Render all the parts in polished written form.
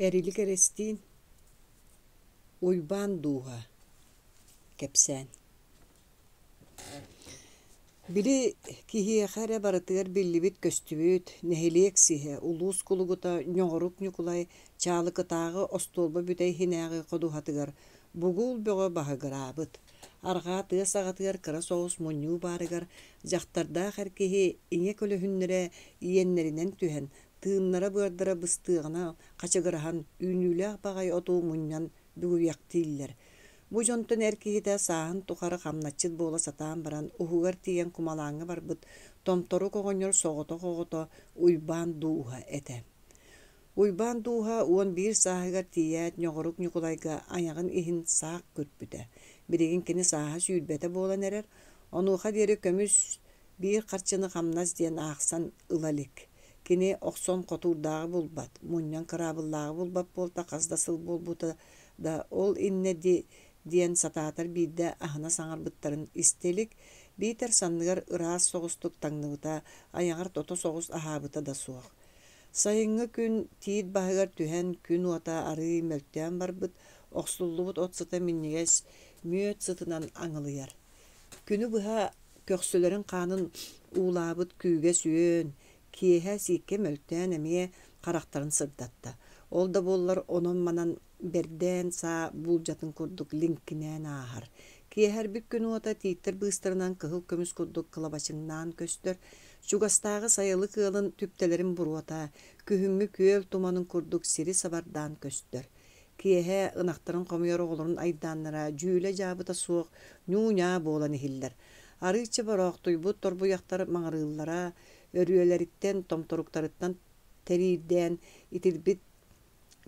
Эрилик Эрэстиин Уйбаан дууһа кэпсээн Били киһиэхэ эрэ барытыгар биллибит-көстүбүт, нэһилиэк сиһэ, улуус кулугута Ньоҕорук Ньукулай Чаалыкытааҕы остуолба бүтэй иһинээҕи ходуһатыгар бугул бөҕө баһыгыраабыт. Арҕаа тыа саҕатыгар кыра соҕус мунньуу баарыгар дьахтардаах эр киһи ийэ көлөһүннэрэ иэннэринэн түһэн, тыыннара-быардара быстыаҕына хачыгыраһан, үүнүүлээх баҕайы оту мунньан бүгүйэхтииллэр. Бу дьонтон эр киһитэ сааһын тухары хамначчыт буола сатаан баран, уһугар тиийэн кумалааҥҥа барбыт Томторук оҕонньор соҕотох оҕото Уйбаан Дууһа этэ. Уйбаан Дууһа 11 сааһыгар тиийээт Ньоҕорук Ньукулайга айаҕын иһин саах күрпүтэ. Билигин кини сааһа сүүрбэтэ буолан эрэр, онуоха диэри көмүс биир харчыны хамнас диэн аахсан ыла илик. Кини охсон хотуурдааҕы булбат, мунньан кыраабыллааҕы булбат буолта хас да сыл буолбута да, ол иннэ диэн сатаатар биирдэ аһына саҥарбыттарын истэ илик, биитэр санныгар ыраас соҕустук таҥныбыта, айаҕар тото соҕус аһаабыта да суох. Сайыҥҥы күн тиит баһыгар түһэн күн уота арыый мөлтөөн барбыт, охсуллубут от сыта минньигэс мүөт сытынан аҥылыйар. Күнү быһа көхсүлэрин хаанын уулаабыт күүгэс үөн, киэһэ сииккэ мөлтөөн эмиэ харахтарын сырдатта. Ол да буоллар онон-манан бэрдээн саа буулдьатын курдук лиҥкинээн ааһар. Киэһэрбит күн уота тииттэр быыстарынан кыһыл көмүс курдук кылабачыҥнаан көстөр. Чугастааҕы сайылык ыалын түптэлэрин буруота күһүҥҥү күөл туманын курдук сири сабардаан көстөр. Киэһэ ынахтарын хомуйар оҕолорун айдааннара дьүүлэ-дьаабыта суох ньуу-ньаа буолан иһиллэр. Арыычча бороохтуйбут торбуйахтар маҥырыыллара, өрүөлэриттэн, томторуктарыттан тэриирдээн итирбит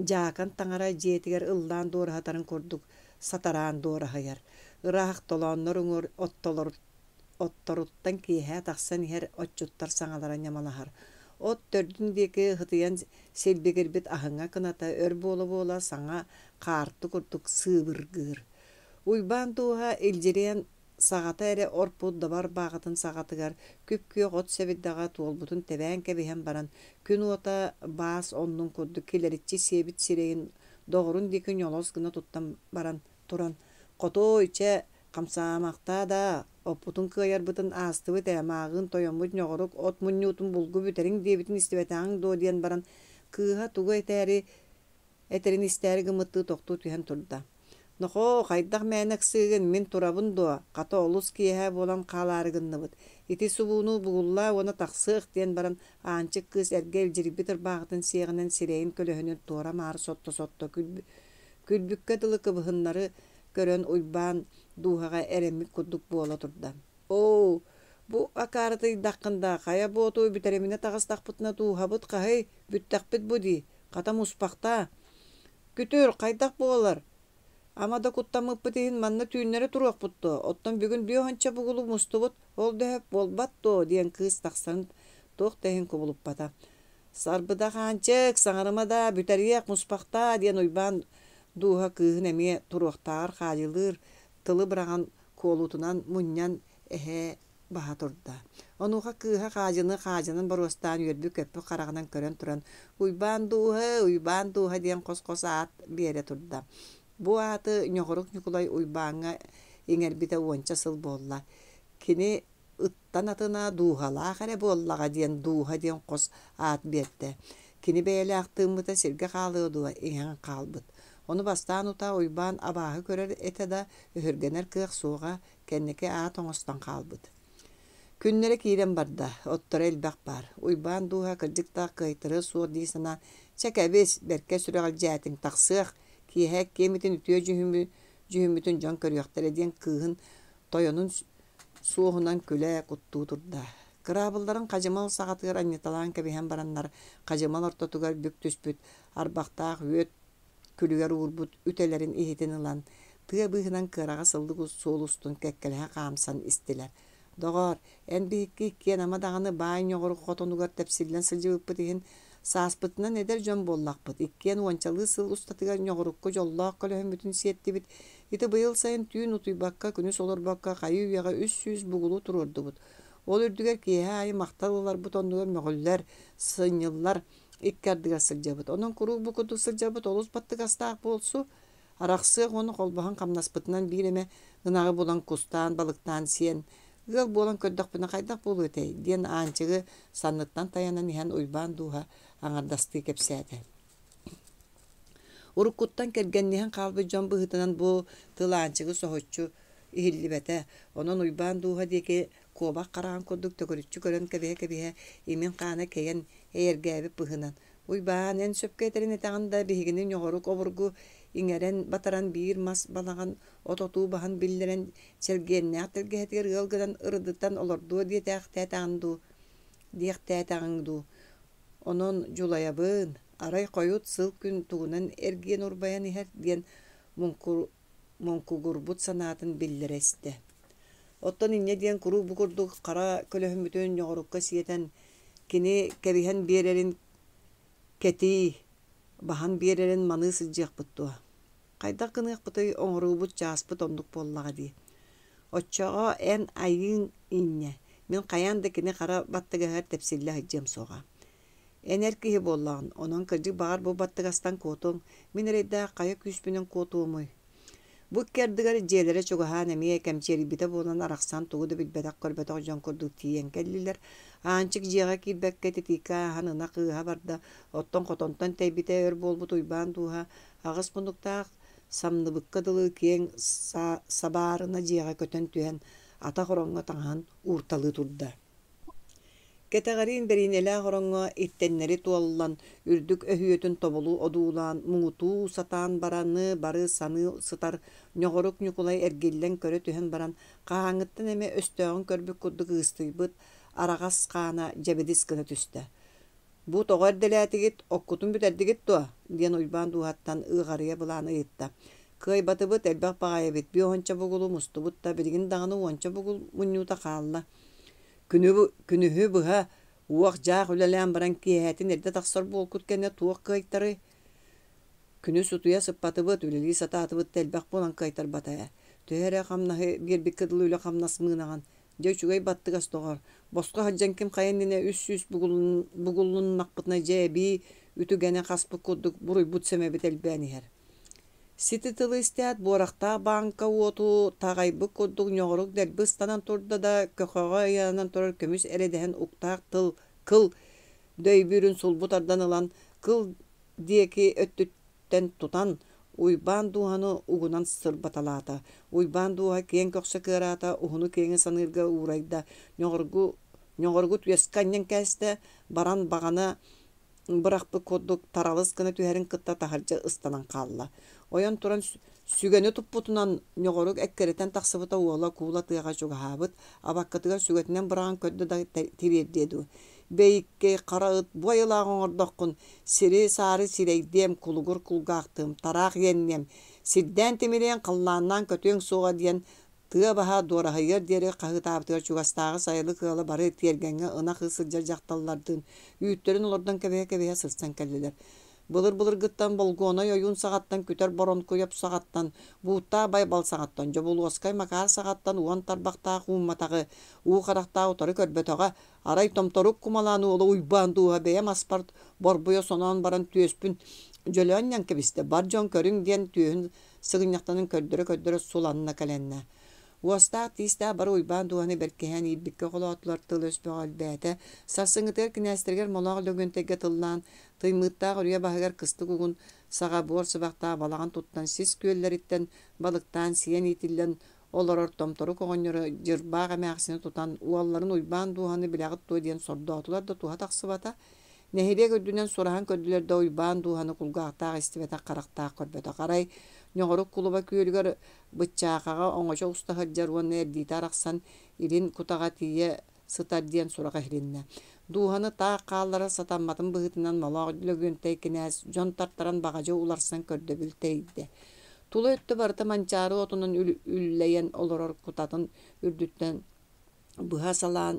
дьаакан таҥара дьиэтигэр ыллаан дуораһытарын курдук сатараан дуораһыйар. Ыраах толооннор уҥуор отторуттан киэһэ тахсан иһэр отчуттар саҥалара ньамалаһар. От төрдүн диэки ытыйан силбигирбит аһыҥа кыната өр буола-буола саҥа хаарты курдук сыыбыргыыр. Уйбаан дууһа илдьириэн саҕата эрэ орпут дабар бааҕытын саҕатыгар күп-күөх от сэбирдэҕэ туолбутун тэбээн кэбиһэн баран, күн уота баас оннун курдук килэриччи сиэбит сирэйин доҕорун диэки ньолос гына туттан баран туран, «Хотуой, чэ, Хамсаамахтаа даа, оппутун кыайарбытын аастыбыт ээ, мааҕыын тойоммут Ньоҕорук от мунньуутун булгу бүтэриҥ диэбитин истибэтэҕиҥ дуо диэн баран, кыыһа тугу этээри этэрин истээри гыммыттыы тохтуу түһэн турда. Нохоо, хайдах мээнэ ыксыыгын, мин турабын дуо, хата олус киэһэ буолан хаалаары гынныбыт. Ити субууну бугуллаа уонна тахсыах диэн баран, Аанчык кыыс эргэ илдьирийбит ырбааҕытын сиэҕинэн сирэйин көлөһүнүн туора-маары сотто-сотто күлбүккэ дылы кыбыһыннары көрөн Уйбаан дууһаҕа эрэммит курдук буола турда. «Оо, бу акаарытыйдаххын да, хайа буоту бүтэриминэ таҕыстахпытына дууһабыт хаһый, бүттэхпит бу дии, хата муспахтаа. Күтүр, хайдах буолар? Ама да куттаммыппыт иһин манна түүннэри туруохпут дуо, оттон бүгүн бүө бугулу мустубут, ол да өһөп буолбат дуо?» диэн кыыс тахсан туох да иһин кубулуппата. «Сарбыдах Аанчык, саҥарыма даа, бүтэриэх, муспахтаа» диэн Уйбаан дууһа кыыһын эмиэ туруохтааҕар хаайылыыр тылы быраҕан куолутунан мунньан эһээ баһа турда. Онуоха кыыһа хаадьыны хаадьынан боруостаан үөрбүт-көппүт хараҕынан көрөн туран «Уйбаан дууһа, Уйбаан дууһа» диэн хос-хос аат биэрэ турда. Бу ааты Ньоҕорук Ньукулай Уйбааҥҥа иҥэрбитэ уонча сыл буолла. Кини ыттан атына дууһалаах эрэ буоллаҕа диэн дууһа диэн хос аат биэрдэ. Кини бэйэлээх тыыммыта сиргэ хаалыа дуо, иҥэн хаалбыт. Ону бастаан утаа Уйбаан абааһы көрөр этэ да, өһүргэнэр кыах суоҕа, кэнники аат оҥостон хаалбыт. Күннэрэ киирэн барда, отторо элбэх баар. Уйбаан дууһа кырдьыктаах кыайтарыа суох дии санаан, чэ кэбис, бэркэ сүрэҕэлдьээтиҥ, тахсыах, киэһэ иккиэмитин үтүө дьүһүммүтүн дьон көрүөхтэрэ диэн кыыһын тойонун суоһунан күлэ куттуу турда. Кыраабылларын хадьымал саҕатыгар анньыталаан кэбиһэн бараннар, хадьымал ортотугар бүк түспүт арбахтаах үөт күлүгэр уурбут үтэлэрин иһитин ылан, тыа быыһынан кыараҕас ыллык суол устун кэккэлэһэ хаамсан истилэр. Доҕоор, эн биһикки иккиэн ама даҕаны баай ньоҕорук хотонугар тэпсиллэн сылдьыбыппыт иһин, сааспытынан эдэр дьон буоллахпыт, иккиэн уончалыы сыл устатыгар ньоҕорукка дьоллоох көлөһөммүтүн сиэттибит, ити быйыл сайын түүн утуйбакка, күнүс олорбокко хайыы-үйэҕэ 300 бугулу туруордубут. Ол үрдүгэр киэһэ аайы махтал ыларбыт оннугар мөҕүллэр, сынньыллар. икки ардыгар сылдьабыт. Онон куруук бу курдук сылдьарбыт олус баттыгастаах буолсу. Арахсыах уонна холбоһон хамнаспытынан биир эмэ ынаҕы булан кустаан, балыктаан сиэн, ыал буолан көрдөхпүнэ хайдах буолуо этэй диэн Аанчыгы санныттан тайанан иһэн Уйбаан дууһа аҥардастыы кэпсээтэ. Уруккуттан кэргэнниһэн хаалбыт дьон быһыытынан бу тыл Аанчыгы соһуччу иһиллибэтэ. Онон Уйбаан дууһа диэки куобах хараҕын курдук төгүрүччү көрөн кэбиһэ-кэбиһэ имин хаана кэйэн эйэргээбит быһыынан «Уйбаан, эн сөпкө этэрин этэҕин да, биһигини ньоҕорук обургу иҥэрэн батаран биир мас балаҕан от отуу баһын биллэрэн Чэлгиэннээх тэлгэһэтигэр ыал гынан ырыдытан олордуо диэтээхтээтэҕин дуу, диэхтээтэҕиҥ дуу Онон дьулайабын, арай хойут сыл-күн тугунан эргийэн-урбайан иһэр диэн муҥкугурбут санаатын биллэрэ истэ. Оттон инньэ диэн куруук бу курдук хара көлөһүммүтүн ньоҕорукка сиэтэн, кини кэбиһэн биэрэрин кэтии, баһан биэрэрин маныы сылдьыахпыт дуо? Хайдах гыныахпытый, оҥоруубут чааспыт оннук буоллаҕа дии. Оччоҕо эн айыыҥ инньэ, мин хайаан да кини хара баттыгаһыгар тэпсиллэ сылдьыам суоҕа. Эн эр киһи буоллаҕын, онон кырдьык баҕар бу баттыгастан куотуоҥ, мин эрэйдээх хайа күүспүнэн куотуомуй? Бу икки ардыгар дьиэлэрэ чугаһаан эмиэ кэмчиэрийбитэ буолан арахсан тугу да билбэтэх-көрбөтөх дьон курдук тиийэн кэллилэр. Аанчык дьиэҕэ киирбэккэ титииккэ ааһан ынах ыыһа барда, оттон хотонтон тэйбитэ өр буолбут Уйбаан дууһа аҕыс муннуктаах самныбыкка дылы киэҥ сабаарына дьиэҕэ көтөн түһэн атах ороҥҥо таҥаһын уурталыы турда. Кэтэҕэриин бэриинэлээх ороҥҥо иттэннэри туоллан, үрдүк өһүөтүн тобулу одуулаан, муҥутуу сатаан бараны бары саныы сытар Ньоҕорук Ньукулай эргиллэн көрө түһэн баран, хаһааҥҥыттан эмэ өстөөҕүн көрбүт курдук ыыстыйбыт араҕас хаана дьэбидис гына түстэ. «Бу тоҕо эрдэлээтигит, оккутун бүтэрдигит дуо?» диэн Уйбаан дууһаттан ыаҕарыйа былаан ыйытта. «Кыайбатыбыт, элбэх баҕайы эбит, биэс бугулу мустубут да, билигин даҕаны уонча бугул мунньуута хаалла. Күнү, күнүһү быһа уох-дьаах үлэлээн баран киэһэтин эрдэ тахсар буолкут кэннэ туох кыайтарый? Күнүс утуйа сыппатыбыт, үлэлии сатаатыбыт да элбэх буолан кыайтарбата ээ. Төһө эрэ хамнаһы биэрбиккэ дылы үлэ-хамнас мыынаҕын. Дьэ үчүгэй баттыгас доҕор, босхо сылдьан ким хайа иннинэ 300 бугуллуннахпытына дьэ эбии үтүгэнэ хаспыт курдук буруйбут-сэмэбит элбээн иһэр. Сити тылы истээт, буорахтаах бааҥка уоту таҕайбыт курдук ньоҕорук дэлби ыстанан турда да, көхөҕө ыйанан турар көмүс эрэдэһин уктаах тыл кыл дөйбүүрүн сулбу тардан ылан, кыл диэки өттүттэн тутан, Уйбаан дууһаны угунан сырбаталаата. Уйбаан дууһа киэҥ көхсө кыараата, уһуну-киэҥи саныырга уурайда, ньоҕоргу, ньоҕоргу түөскэ анньан кээстэ, баран баҕана бырахпыт курдук таралыс гына түһэрин кытта таһырдьа ыстанан хаалла. Ойон туран сүгэни туппутунан ньоҕорук эккирэтэн тахсыбыта уола куула тыаҕа чугаһаабыт, абаккатыгар сүгэтинэн быраҕан көрдө да тириэрдиэ дуу. Бэйиккэй, хара ыт, бу айылаах оҥордоххун, сири-саары сирэйдиэм, кулугур кулгаахтыам, тараах иэнниэм, сирдээн тимириэҥ, халлааннаан көтүөҥ суоҕа диэн тыа баһа дуораһыйыар диэри хаһыытаабытыгар чугастааҕы сайылык ыала бары тиэргэҥҥэ ынах ыы сылдьар дьахталлардыын үүттэрин олордон кэбиһэ-кэбиһэ сырсан кэллилэр. Былыр-былыргыттан Болгуонай ойуун саҕаттан Күтэр Боронкуйап саҕаттан, Бууттаах Байбал саҕаттан, Дьобулуоскай Макаар саҕаттан уон тарбахтаах уумматаҕы, уу харахтаах утары көрбөтөҕө, арай томторук кумалаан уола Уйбаан дууһа бэйэм аспар борбуйа соноон баран түөспүн дьөлөөн ньан кэбистэ, бар дьон көрүҥ диэн түөһүн сыгынньахтанан көрдөрө-көрдөрө суланна кэлэннэ. Уостаах тиистээх бары Уйбаан дууһаны бэркиһээн иирбиккэ холоотулар, тыл-өс бөҕө элбээтэ. Сарсыҥҥытыгар кинээстэригэр Молоох Лөгөнтөйгө тыллаан, Тыймыыттаах үрүйэ баһыгар кыстык угун саҕа буор сыбахтаах балаҕан туттан сис күөллэриттэн балыктаан сиэн иитиллэн олорор Томторук оҕонньору Дьырбаах эмээхсини тутан уолларын Уйбаан дууһаны билэҕит дуо диэн сордоотулар да туһа тахсыбата. Нэһилиэк үрдүнэн сураһан көрдүлэр да Уйбаан дууһаны кулгаахтаах истибэтэх, харахтаах көрбөтөх. Арай Ньоҕорук кулуба күөлүгэр Быччаахаҕа оҥочо уста сылдьар уонна эрдиитэ арахсан илин кутаҕа тиийэ сытар диэн сурах иһилиннэ. Дууһаны таах хаалларар сатамматын быһыытынан Молоох Лөгүөнтэй кинээс дьон тартаран баҕадьы уларсан көрдөбүл тэрийдэ. Тула өттө барыта манчаары отунан үллэйэн олорор кутатын үрдүттэн быһа салаан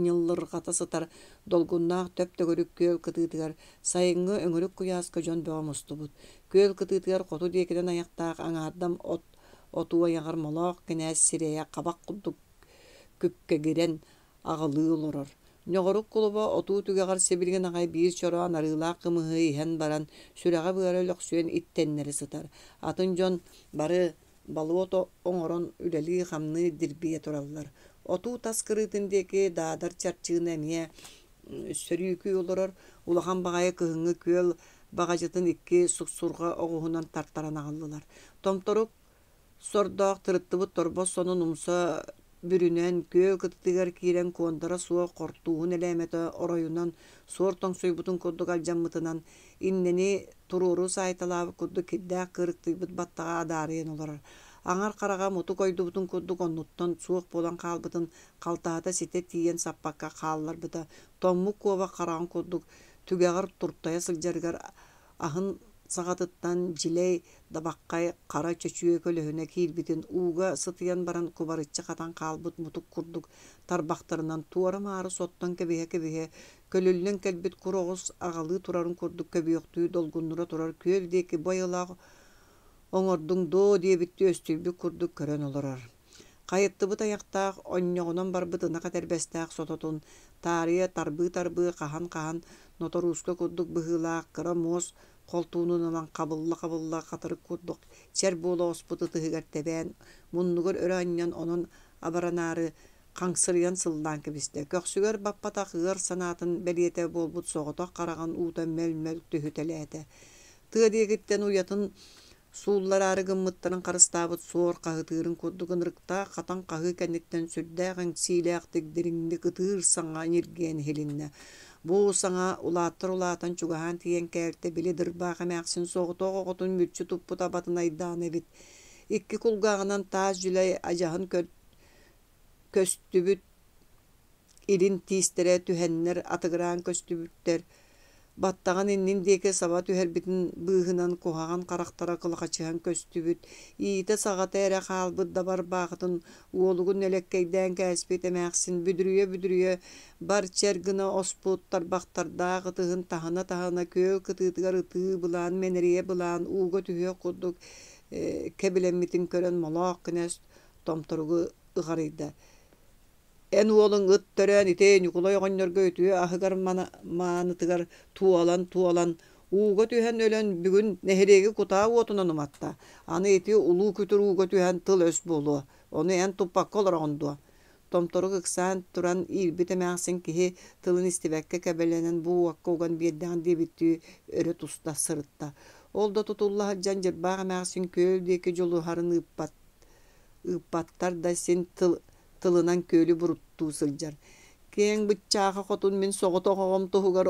ньыллырҕата сытар долгуннаах төп-төгүрүк күөл кытыытыгар сайыҥҥы өҥүрүк куйааска дьон бөҕө мустубут. Күөл кытыытыгар хоту диэкинэн айахтаах аҥаардам от отуу айаҕар Молоох кинээс сирэйэ хабах курдук күккэгирэн аҕылыы олорор. Ньоҕорук кулуба отуу түгэҕэр сибилигин аҕай биир чороон арыылаах кымыһы иһэн баран, сүрэҕэ-быара өлөхсүйэн иттэннэри сытар. Атын дьон бары болуот оҥорон үлэлии-хамныы дирбийэ тураллар. Отуу тас кырыытын диэки Даадар чарчыына эмиэ сөрүүкүү олорор, улахан баҕайы кыһыҥҥы күөл баҕадьытын икки суксурҕа оҕуһунан тартаран аҕаллылар. Томторук сордоох тырыттыбыт торбос сонун умса бүрүнэн, күөл кытытыгар киирэн куондара суох хортууһун элээмэтэ оройунан суор тоҥсуйбутун курдук алдьаммытынан, иннэни туруору саайталаабыт курдук кирдээх кыырыктыйбыт баттаҕа адаарыйан олорор. Аҥар хараҕа мутук ойдубутун курдук оннуттан суох буолан хаалбытын халтаһата ситэ тиийэн саппакка хаалларбыта, тоҥмут куобах хараҕын курдук түгэҕэр туртайа сылдьарыгар аһын саҕатыттан дьилэй дабаххай хара чөчүө көлөһүнэ киирбитин ууга сытыйан баран кубарыччы хатан хаалбыт мутук курдук тарбахтарынан туора-маары соттон кэбиһэ-кэбиһэ көлүллэн кэлбит кур оҕус аҕалыы турарын курдук көбүөхтүү долгуннура турар күөл диэки бу айылаах оҥордуҥ дуо диэбиттии өстүйбүт курдук көрөн олорор. Хайыттыбыт айахтаах, онньоҕунан барбыт ынах этэрбэстээх сототун таарыйа тарбыы-тарбыы хаһан-хаһан ноторууска курдук быһыылаах кыра муос холтуунун ылан хабылла-хабылла хатырык курдук чэр буола оспут ытыһыгар тэбээн, муннугар өрө анньан онон абаранаары хаҥсырыйан сыллаан кэбистэ. Көхсүгэр баппатах ыар санаатын бэлиэтэ буолбут соҕотох хараҕын уута мөл-мөл түһүтэлээтэ. Тыа диэкиттэн уйатын Сууллараары гыммыттарын харыстаабыт суор хаһытыырын курдук ынырыктаах хатан хаһыы кэнниттэн сүрдээх эҥсиилээхтик дириҥник ытыыр саҥа ньиргийэн иһилиннэ. Бу саҥа улааттар улаатан чугаһаан тиийэн кээлтэ били дырбаах эмээхсин соҕотох оҕотун мүччү туппут абатын айдаана эбит. Икки кулгааҕынан таас дьүлэй адьаһын көстүбүт илин тиистэрэ түһэннэр атыгыраан көстүбүттэр, баттаҕын иннин диэки саба түһэрбитин быыһынан куһаҕан харахтара кылахачыһан көстүбүт, иитэ-саҕата эрэ хаалбыт да барбаахытын уолугун элэккэйдээн кээспит эмээхсин бүдүрүйэ-бүдүрүйэ бар чэр гына оспут тарбахтардаах ытыһын таһына-таһына күөл кытыытыгар ытыы былаан мэнэрийэ былаан ууга түһүөх курдук кэбилэммитин көрөн Молоох кинээс томторугу ыҕарыйда. Эн уолуҥ ыт төрөөн ити Ньукулай оҕонньорго үтүө аһыгар маанытыгар туолан-туолан, ууга түһэн өлөн бүгүн нэһилиэги кутаа уотунан уматта. Аны ити улуу күтүр ууга түһэн тыл-өс буолуо. Ону эн туппакка олороҕун дуо? Томторук ыксаан туран иирбит эмээхсин киһи тылын истибэккэ кэбэлэнэн бу уокка уган биэрдэҕин диэбиттии өрө туста сырытта. Ол да тутулла сылдьан Дьырбаах эмээхсин күөл диэки дьулуһарын ыыппат ыыппаттар да син тыл тылынан күөлү буруттуу сылдьар. Киэҥ быччааха хотун мин соҕотох оҕом туһугар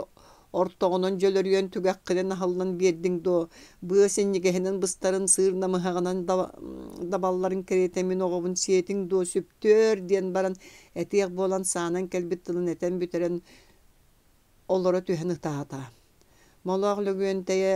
ортоҕунан дьөлөрүйэн түгэххинэн аһыллан биэрдиҥ дуо? Быа синньигэһинэн быстарын сыыр намыһаҕынан дабалларын кэриэтэ мин оҕобун сиэтиҥ дуо сүптүөр диэн баран этиэх буолан саанан кэлбит тылын этэн бүтэрэн олоро түһэн ытаата. Молоох Лөгүөнтэйэ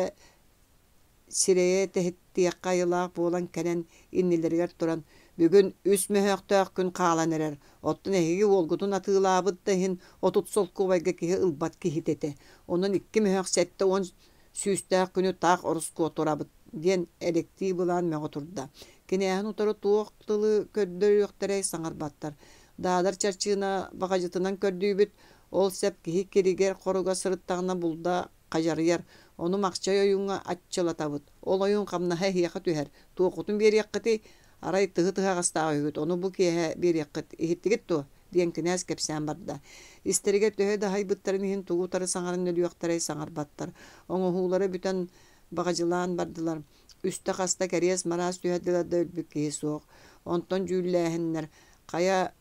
сирэйэ тэһиттиэххэ айылаах буолан кэлэн иннилэригэр туран «Бүгүн үс мөһөөхтөөх күн хаалан эрэр, оттон эһиги уолгутун атыылаабыт да иһин 30 солкуобайга киһи ылбат киһитэ этэ, онон икки мөһөөх 70 сүүстээх күнү таах ороскуотурабыт» диэн элэктии былаан мөҕө турда. Кинээһин утары туох тылы көрдөрүөхтэрэй саҥарбаттар. Даадар чарчыына баҕадьытынан көрдүүбүт, ол сэп киһи киригэр-хоруга сырыттаҕына булда хадьарыйар, ону Махчай ойууҥҥа аччылатабыт, ол ойуун хамнаһа эһиэхэ түһэр, туоххутун биэриэххитий, арай тыһы тыһаҕастаах үһүгүт, ону бу киэһэ биэриэххит, иһиттигит дуо?» диэн кинээс кэпсээн барда. Истэригэр төһө да аһайбыттарын иһин тугу утары саҥаран өлүөхтэрэй саҥарбаттар. Оҥоһуулара бүтэн баҕадьылаан бардылар. Үстэ-хаста кэриэс-мараас түһэрдилэр да өлбүт киһи суох. Онтон дьүүллээһиннэр хайа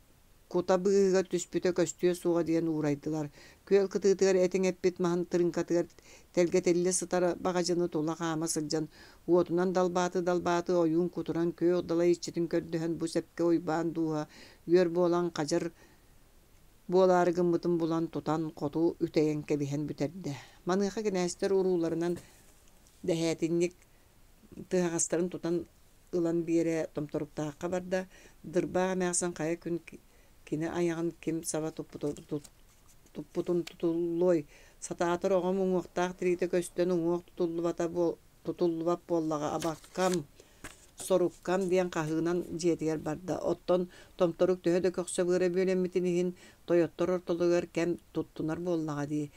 кута быыһыгар түспүтэ көстүө суоҕа диэн уурайдылар. Күөл кытыытыгар этиҥ эппит маһын тырыыҥкатыгар тэлгэтиллэ сытар баҕадьыны тула хаама сылдьан, уотунан далбааты-далбааты ойуун кутуран күөх далай иччитин көрдөһөн бу сэпкэ Уйбаан дууһа үөр буолан хадьар буолаары гыммытын булан тутан хоту үтэйэн кэбиһэн бүтэрдэ. Маныаха кинээстэр урууларынан дэһээтинньик тыһаҕастарын тутан ылан биэрэ Томторуктаахха барда, Дырбаах эмээхсин хайа күн кини айаҕын ким саба туппутун тутуллуой, сатаатар оҕом уҥуохтаах тириитэ көстөн уҥуох тутуллубата тутуллубат буоллаҕа абаккам. соруккам диэн хаһыынан дьиэтигэр барда. Оттон Томторук төһө да көхсө быара бүөлэммитин иһин, тойоттор ортолоругар кэм туттунар буоллаҕа дии.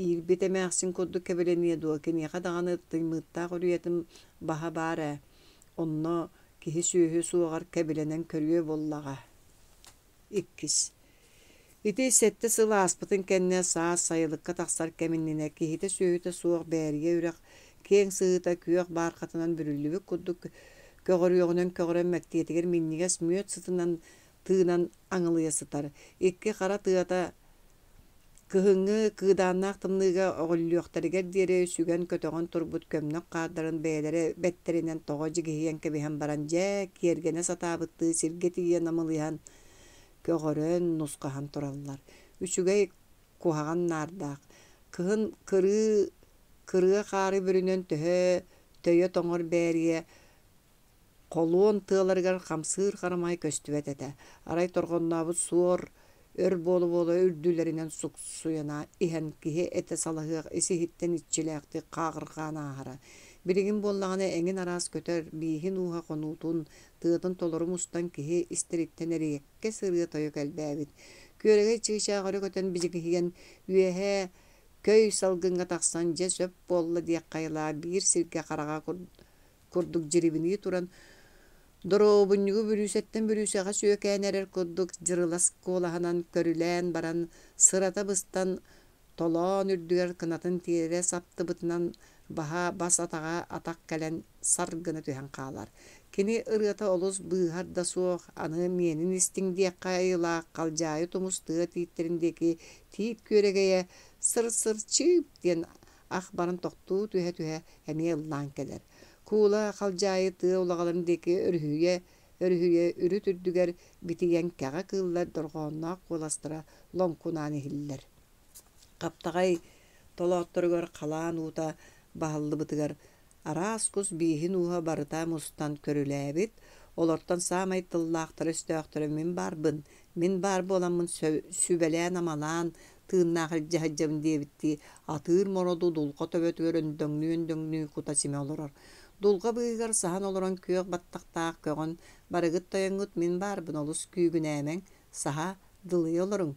Иирбит эмээхсин курдук кэбилэниэ дуо, киниэхэ даҕаны тыймыыттаах үрүйэтин баһа баар ээ. Онно киһи-сүөһү суоҕар кэбилэнэн көрүө буоллаҕа. Иккис. Ити сэттэ сыл ааспытын кэннэ саас сайылыкка тахсар кэм иннинэ киһитэ-сүөһүтэ суох Бээрийэ үрэх киэҥ сыһыыта күөх баархатынан бүрүллүбүт курдук көҕөрүөҕүнэн көҕөрөн мэктиэтигэр минньигэс мүөт сытынан тыынан аҥылыйа сытар. Икки хара тыата Кыһыҥҥы кыыдааннаах тымныыга өҕүллүөхтэригэр диэри сүгэн-көтөҕөн турбут көмнөх хаардарын бэйэлэрэ бэттэринэн тоҕо дьигиһийэн кэбиһэн баран дьэ, киэргэнэ сатаабыттыы сиргэ тиийэ намылыйан, көҕөрөн, нусхаһан тураллар. Үчүгэй куһаҕан наардаах. Кыһын кырыы кырыа хаары бүрүнэн төһө төйө тоҥор бээрийэ Холуон тыаларыгар хамсыыр харамай көстүбэт этэ, арай торҕоннообут суор өр буола-буола үрдүлэринэн суксуйан иһэн киһи этэ салаһыах ис-иһиттэн иччилээхтик хааҕырҕаан ааһара. Билигин буоллаҕына эҥин араас көтөр, бииһин ууһа хонуутун, тыатын толору мустан киһи истэриттэн эриэккэс ырыа-тойук элбээбит. Күөрэгэй чыычаах өрө көтөн бидьигиһийэн үөһэ көй салгыҥҥа тахсан дьэ сөп буолла диэх хайалаах биир сиргэ хараҕа курдук дьирибинии туран, доруобунньугу бүрүүсэттэн бүрүүсэҕэ сүөкээн эрэр курдук дьырылас куолаһынан көрүлээн баран, сырата быстан, толоон үрдүгэр кынатын тиэрэ саптыбытынан баһа бас атаҕа атах кэлэн сар гына түһэн хаалар. Кини ырыата олус быыһар да суох, аны миэнин истиҥ диэххэ айылаах халдьаайы тумус тыа тииттэрин диэки тиит күөрэгэйэ сыр-сыр чыып диэн ах баран тохтуу түһэ-түһэ эмиэ ыллаан кэлэр. Куула халдьаайы тыа улаҕаларын диэки өрүһүйэ-өрүһүйэ үрүт үрдүгэр битийэн кэҕэ кыыллар дорҕоонноох куоластара лоҥкунаан иһиллэр. Хаптаҕай толоотторугар халаан уута баһыллыбытыгар араас кус бииһин ууһа барыта мустан көрүлээбит, олортон саамай тыллаахтара-өстөөхтөрө мин баарбын, мин баар буоламмын сүбэлээн-амалаан, тыыннаах илдьэ сылдьабын диэбиттии, атыыр мороду дулҕа төбөтүгэр өндөҥнүү-өндөҥнүү кута-симэ олорор. Дулҕа быыһыгар саһан олорон күөх баттахтаах көҕөн барыгыт тойоҥҥут мин баарбын олус күүгүнээмэҥ, саһа, дылыйа олоруҥ,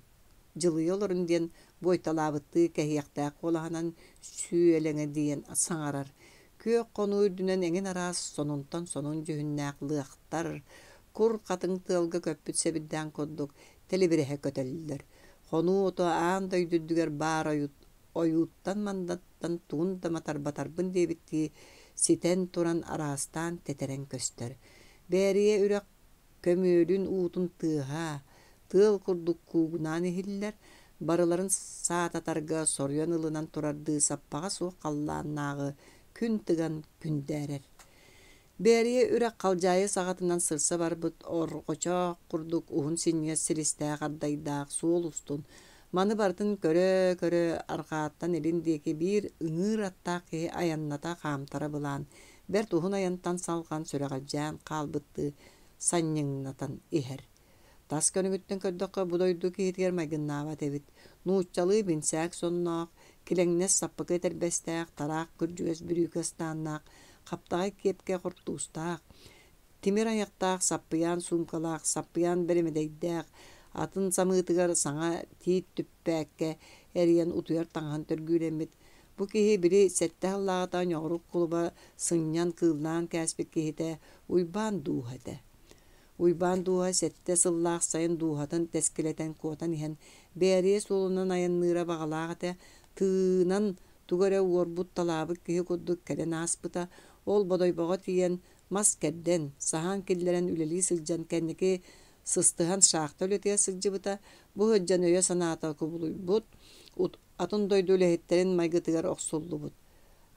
дьылыйа олоруҥ диэн буойталаабыттыы кэһиэхтээх куолаһынан сүөлэҥэдийэн саҥарар. Күөх хонуу үрдүнэн эҥин араас сонунтан сонун дьүһүннээх лыахтар, кур хатыҥ тыалга көппүт сэбирдээх курдук тэлибирэһэ көтөллөр. Хонуу ото аан дойду үрдүгэр баар ойууттан-мандаттан тугун да матарбатарбын диэбиттии ситэн туран араастаан тэтэрэн көстөр. Бээрийэ үрэх көмүөлүн уутун тыаһа, тыал курдук куугунаан иһиллэр, барыларын саататарга соруйан ылынан турардыы саппаҕа суох халлааннааҕы күн тыган күндээрэр. Бээрийэ үрэх халдьаайы саҕатынан сырса барбыт орҕочоох курдук уһун синньигэс силистээх ардайдаах суол устун, маны барытын көрө-көрө арҕааттан илин диэки биир ыҥыыр аттаах киһи айанната хаамтара былаан, бэрт уһун айантан салҕан сүрэҕэлдьээн хаалбыттыы санньыҥнатан иһэр. Тас көрүҥүттэн көрдөххө, бу дойду киһитигэр майгыннаабат эбит. Нууччалыы бинсээк сонноох, килэҥнэс саппыкы этэрбэстээх, тараах күрдьүгэс бүрүүкэ ыстааннаах, хаптаҕай киэпкэ хортуустаах, тимир айахтаах саппыйаан суумкалаах, саппыйаан бэрэмэдэйдээх, атын самыытыгар саҥа тиит түппээккэ эрийэн утуйар таҥаһын төргүүлэммит. Бу киһи били сэттэ сыллааҕыта Ньоҕурук кулуба сынньан кыыллаан кээспит киһитэ Уйбаан дууһа этэ. Уйбаан дууһа сэттэ сыллаах сайын дууһатын тэскилэтэн куотан иһэн, Бээрийэ суолунан айанныыра баҕалаах этэ, тыынан тугу эрэ уорбут-талаабыт киһи курдук кэлэн ааспыта, ол Бодойбоҕо тиийэн мас кэрдэн, саһаан киллэрэн үлэлии сылдьан кэнники сыстыһан шахта үлэтигэр сылдьыбыта, бу сылдьан өйө-санаата кубулуйбут, атын дойду үлэһиттэрин майгытыгар охсуллубут.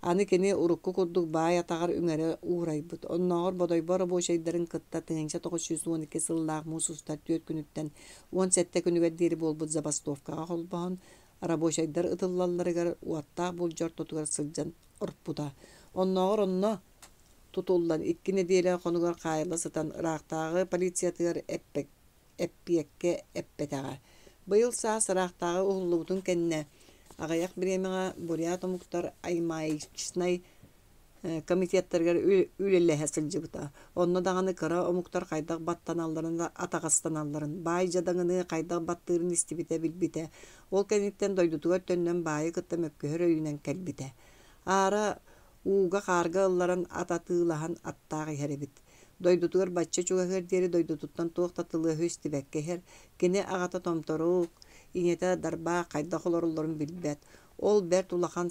Аны кини урукку курдук баай атаҕар үҥэрэ уурайбыт, оннооҕор Бодойбо рабочайдарын кытта 1912 сыллаах муус устар түөрт күнүттэн 17 күнүгэр диэри буолбут забастовкаҕа холбоһон, рабочайдар ытыллалларыгар уоттаах булдьа ортотугар сылдьан орпута. Оннооҕор онно тутуллан икки нэдиэлэ хонугар хаайылла сытан ыраахтааҕы полициятыгар эппиэккэ эппэтэҕэ. Быйыл саас ыраахтааҕы уһуллубутун кэннэ, аҕыйах бириэмэҕэ бурят омуктар аймаичнай комитеттарыгар үлэлэһэ сылдьыбыта. Онно даҕаны кыра омуктар хайдах баттаналларын, атаҕастаналларын, баай дьадаҥыны хайдах баттыырын истибитэ, билбитэ. Ол кэнниттэн дойдутугар төннөн баайы кытта мөккүһэр өйүнэн кэлбитэ. Аара ууга-хаарга ылларан ат атыылаһан аттаах иһэр эбит. Дойдутугар бачча чугаһыар диэри дойдутуттан туох да тылы-өһү истибэккэ иһэр. Кини аҕата Томторук, ийэтэ Дарбаах хайдах олороллорун билбэт. Ол бэрт улахан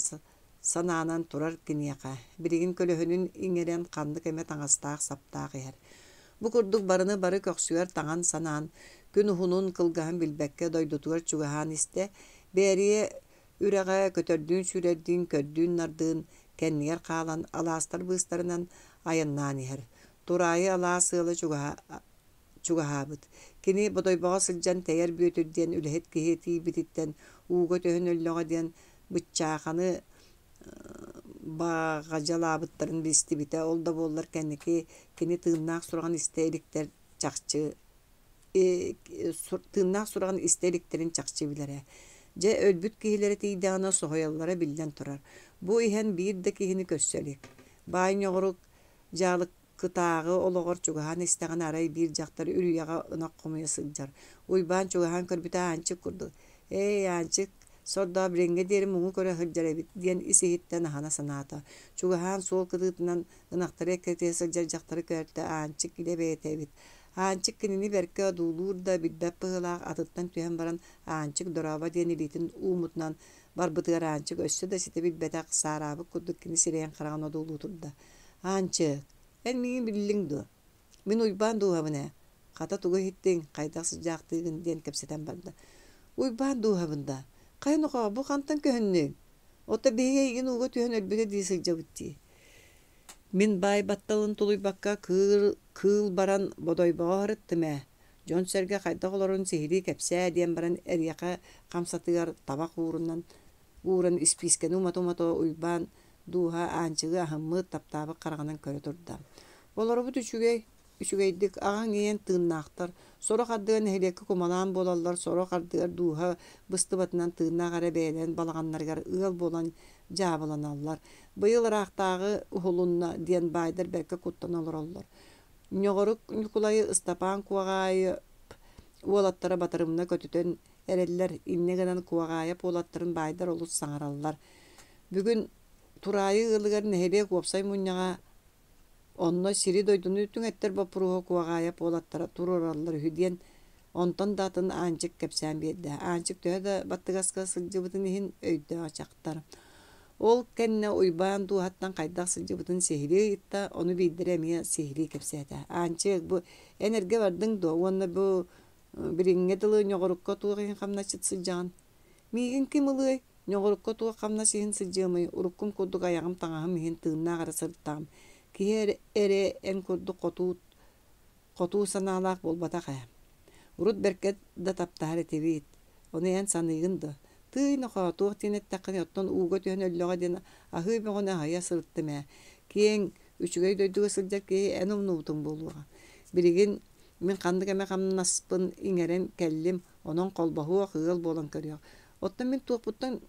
санаанан турар киниэхэ, билигин көлөһүнүн иҥэрэн ханнык эмэ таҥастаах-саптаах иһэр. Бу курдук барыны бары көхсүгэр таҥан санаан, күн уһунун, кылгаһын билбэккэ дойдутугар чугаһаан истэ, Бээрийэ үрэҕэ көтөрдүүн-сүүрэрдиин, көрдүүн-нардыын кэннигэр хаалан алаастар быыстарынан айаннаан иһэр. Тураайы алаас ыала чугаһаабыт. Кини Бодойбоҕо сылдьан Тэйэр Бүөтүр диэн үлэһит киһи тиийбититтэн ууга түһэн өллөҕө диэн быччааханы баҕадьалаабыттарын билистибитэ. Ол да буоллар кэнники кини тыыннаах сураҕын истэ иликтэр чахчы тыыннаах сураҕын истэ иликтэрин чахчы билэрэ. Дьэ, өлбүт киһилэрэ тиийдэҕинэ соһуйаллара биллэн турар. Бу иһэн биир да киһини көрсө илик. Баай Ньоҕорук дьаалык Кытааҕы олоҕор чугаһаан истэҕинэ арай биир дьахтар үрүйэҕэ ынах хомуйа сылдьар. Уйбаан чугаһаан көрбүтэ Аанчык курдук: «Ээй, Аанчык, сордоох билиҥҥэ диэри муҥу көрө сылдьар эбит» диэн ис-иһиттэн аһына санаата. Чугаһаан суол кытыытынан ынахтары эккирэтиһэ сылдьар дьахтары көртө Аанчык илэ бэйэтэ эбит. Аанчык кинини бэркэ одуулуур да билбэт быһыылаах атыттан түһэн баран Аанчык дорообо диэн илиитин ууммутунан барбытыгар Аанчык өссө да ситэ билбэтэх, саараабыт курдук кини сирэйин-хараҕын одуулуу турда. Аанчык, эн миигин биллиҥ дуо? Мин Уйбаан дууһабын ээ. Хата тугу иһиттиҥ, хайдах сылдьаахтыыгын диэн кэпсэтэн барда. Уйбаан дууһабын да, хайа нохоо, бу хантан көһүннүҥ? Ото биһиги эйигин ууга түһэн өлбүтэ дии сылдьабыт дии. Мин баай батталын тулуйбакка кыыл, кыыл баран Бодойбоҕо сырыттым ээ. Дьон-сэргэ хайдах олорорун сиһилии кэпсээ диэн баран эриэхэ хамсатыгар табах уурунан ууран испиискэни умата-умата Уйбаан дууһа Аанчыгы аһыммыт, таптаабыт хараҕынан көрө турда. Олоробут үчүгэй, үчүгэйдик аҕаҥ ийэн тыыннаахтар, сорох ардыгар нэһилиэккэ кумалаан буолаллар, сорох ардыгар дууһа быстыбатынан тыыннаах эрэ бэйэлэрин балаҕаннарыгар ыал буолан дьаабыланаллар. Быйыл ыраахтааҕы уһулунна диэн баайдар бэркэ куттана олороллор. Ньоҕорук Ньукулайы Ыстапаан Куоҕаайы уолаттара батарымна көтүтэн эрэллэр, инньэ гынан Куоҕаайап уолаттарын баайдар олус саҥараллар. Бүгүн Тураайы ыалыгар нэһилиэк уопсай мунньаҕа онно сири-дойдуну түҥэттэр боппуруоһу Куоҕаайап уолаттара туруораллар үһү диэн онтон да атын Аанчык кэпсээн биэрдэ. Аанчык төһө да баттыгаска сылдьыбытын иһин өйдөөх дьахтар. Ол кэннэ Уйбаан дууһаттан хайдах сылдьыбытын сиһилии ыйытта, ону биирдэрэ эмиэ сиһилии кэпсээтэ. Аанчык, бу эн эргэ бардыҥ дуо уонна бу билиҥҥэ дылы ньоҕорукка туох иһин хамначчыт сылдьаҕын? Миигин ким ылыай? Ньоҕорукка туох хамнас иһин сылдьыамый, уруккум курдук айаҕым таҥаһым иһин тыыннаах эрэ сырыттаҕым. Киһи эрэ, эрэ эн курдук хотуу, хотуу санаалаах буолбатах ээ. Урут бэркэ да таптаһар этибит. Ону эн саныыгын дуо? Тыый, нохоо, туох диэн эттэххиний, оттон ууга түһэн өллөҕө диэн аһыы бөҕөнү аһыйа сырыттым ээ. Киэҥ, үчүгэй дойдуга сылдьар киһи эн умнубутуҥ буолуоҕа. Билигин мин ханнык эмэ хамнаспын иҥэрэн кэллим, онон холбоһуох, ыал буолан көрүөх. Оттон мин туохпуттан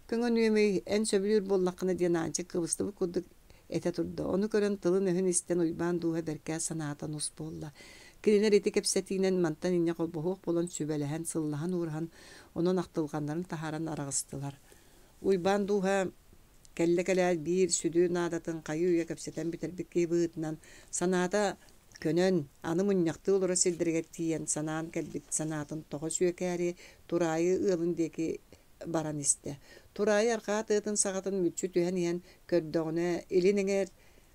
көҥөнүөмүй, эн сөбүлүүр буоллаххына диэн Аанчык кыбыстыбыт курдук этэ турда. Ону көрөн тылын-өһүн истэн Уйбаан дууһа бэркэ санаата нус буолла. Кинилэр ити кэпсэтиинэн мантан инньэ холбоһуох буолан сүбэлэһэн, сыллаһан-уураһан, онон ахтылҕаннарын таһааран араҕыстылар. Уйбаан дууһа кэллэ кэлээт биир сүдү наадатын хайыы-үйэ кэпсэтэн бүтэрбит киһи быһыытынан санаата Көнөн, аны мунньахтыы олорор сирдэригэр тиийэн санаан кэлбит санаатын тоҕо сүөкээри Тураайы ыалын диэки баран истэ. Тураайы арҕаа тыатын саҕатын мүччү түһэн иһэн көрдөҕүнэ, илин эҥэр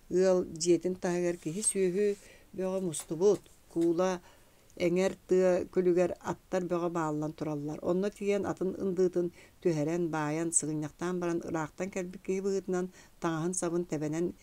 ыал дьиэтин таһыгар киһи-сүөһү бөҕө мустубут, куула эҥэр тыа күлүгэр аттар бөҕө бааллан тураллар. Онно тиийэн атын ындыытын түһэрэн, баайан, сыгынньахтаан баран ыраахтан кэлбит киһи быһыытынан таҥаһын-сабын тэбэнэн